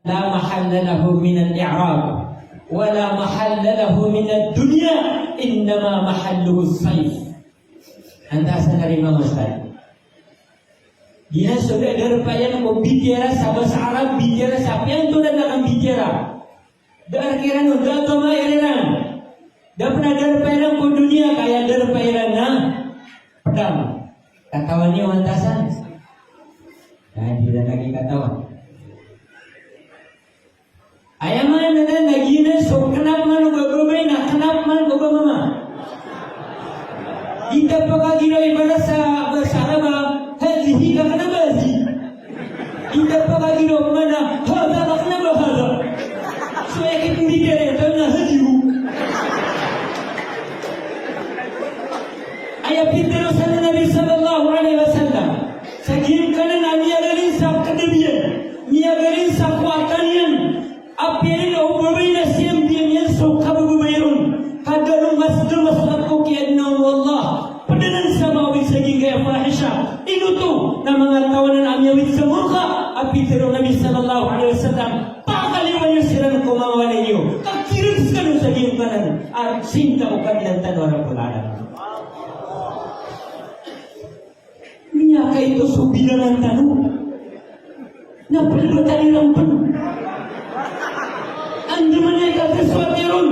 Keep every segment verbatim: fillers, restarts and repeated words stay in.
la mahalla lahu minal i'rab, wa la mahalla lahu minad dunya, innama mahalluhus sayf. Antaa san a ri manga ustadz? Giyanan so da a darpa iyan ko bitiara sa basa Arab, bitiara sa piyantoran a kambitiara. Da a rk iran on, da a toma iran. Da pn a darpa iran ko doniya, ka aya darpa iran na pdang. Katawan iyo antaa san? Na di iran lagi katawan. Aya maana niyan na giyanan so knap man o ba babay na knap man o ba mama. Inda pkagiraw i basa, basa Arab a hadhihi ka kna ba hadhihi. Inda pkagiraw man a hadha ka kna ba hadha. So aya kit mbitiara iyan na hadhihi. Aya pitharo san o Nabi sallallahu alaihi wasallam. Sa giyangkanan a miyagalin sa kadabiyan, miyagalin sa kowatan iyan, apiya dn o babay na siyambiyan iyan so kabababay ron, ka da lomasdamas a ko kiyaadna o Allah, pd anan sa maawid sa giyangkaya fahisha. Ino oto? Na manga taw anan a miyawid sa morka, a pitharo o Nabi sallallahu alaihi wasallam, pakaliwan iyo siran ko manga walay niyo, ka kirg skano sa giyangkanan a sinta o Kadnan tano a Rabbul Alamin. Miyakaito so bilangan tano. Na pd ba tano iran pd? Andamanaya i kasoat iron.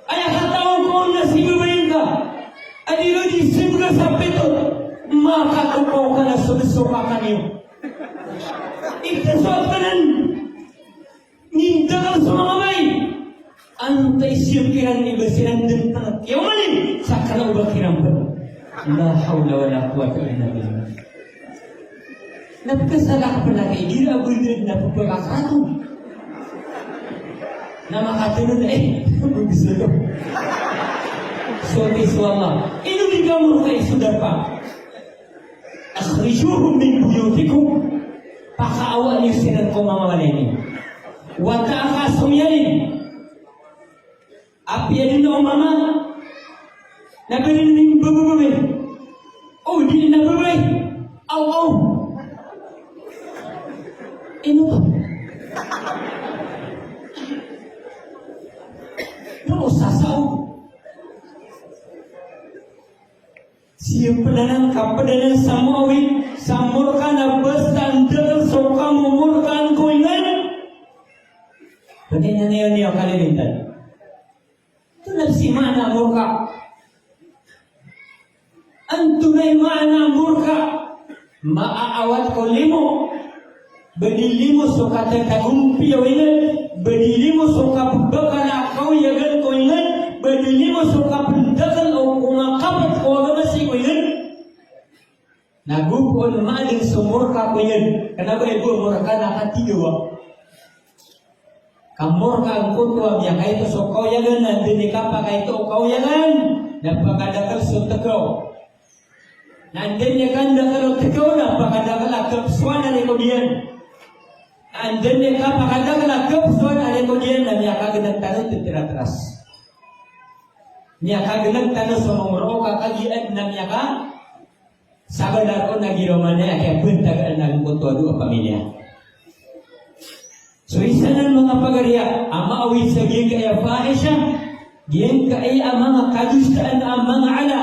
Aya katawan ko na si babay ngka a di ron di sibga sa pito, makatokaw ka na so dn so kaka niyo. Ikasoat ka nan. Mindakel so manga babay. Antaa i siyap kiran i ba siran dn tano kiyaoma ni sa kna o ba kiran pd. La hawla wala quwwata illa billah. Na pkasala ka pn a kay di ra a gold na pphakakarato. Na makatero na, eh, bibisyo. So, so Allah. Ino di ka morka i so darpa? Akhrijuhum min buyutikum. Pakaawaa niyo siran ko manga walay niyo. Wata a kasomiyan. Apiya dn o mama na ba dn mimbababay. O di na babay. Aw, aw. Ino ka? Ino sasaw? Sii pd anan ka pd anan sa maawid sa morka na basta ndakel so kamomorkaan ko ingd. Pd anan iyan, iyan a kalilintan. Antonaa i maana a morka? Antonaa i maana a morka? Maaawat ko limo. Ba di limo so katatagompiya o ingd, ba di limo so kapbakala a kaoyagan ko ingd, ba di limo so kapndakel o ko makapt ko agama sii ko ingd. Na go pn maadn so morka ko ingd, kna ba i bo morka na katigawa. Ka morka angkoto a miyakaito so kaoyagan, na anda i kapakaito o kaoyagan na pakadakel so tkaw. Na anda i kandakel o tkaw na pakadakel a kapsoan a rekod iyan. Na anda i kapakadakel a kapsoan a rekod iyan na miyakagnk tano titira tras. Miyakagnk tano so mongro ka kagiya adn a miyaka sabanar on a giraw man iyan a kiyapntagaan angkoto a dowa pamilya. So isa nan manga pagari a maawid sa giyangkaya fahisha, giyangkaya manga kadosaan a manga ala.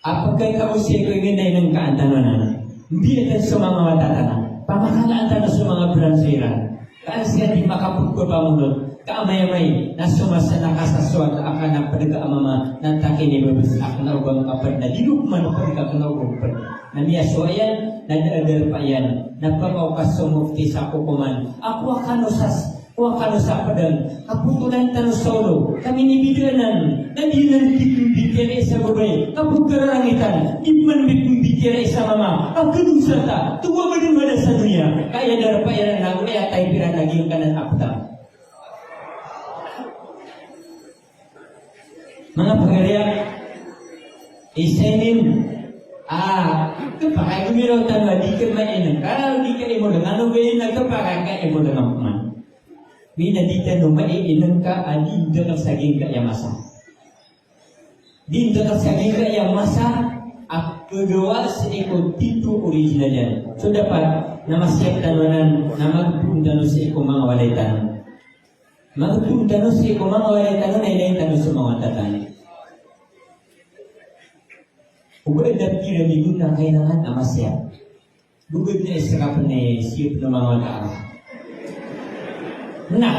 A pkhaikaosay ko ingd na inngkaan tano anan. Mbiya tano so manga wata tano. Pamakalaan tano so manga branso iran. Ka an siran di makapagpapamonot, ka amay-amay na so masa na kasasoat a kna pd ka a mama na takini babas a kna o ba ngka pd na di ron man pd ka kna o ba pd. Na miyasowa iyan, na da a darpa iyan, na pakaokas so mufti sa kokoman a kowa kano sa, kowa kano sa pdn, kapotolan tano sa olo, ka minibida anan, na di nan di pmbitiyarai sa babay, ka pkararangitan, di man di pmbitiyarai sa mama, ka kadosa ta, towa ba dn mada sa doniya, ka aya darpa iran na go aya tayp iran na giyangkanan a pdang. Manga pagari a, isa ini, a, kapakay ko miraw tano a di ka mainngka, di ka imo dn, ano ba ini a kapakay ka imo dn a pman. Mina di tano mainngka a di ndakel sa giyangkaya masa. Di ndakel sa giyangkaya masa a pgawa sii ko tito original iyan. So dapat, Na masiyap tano anan, na magpoon tano sii ko manga walay tano. Magpoon tano sii ko manga walay tano, na ilay tano so manga wata tano. Oba da piramidon na kailangan a masiyap. Bogod na isa ka pn i siyap o manga wata. Na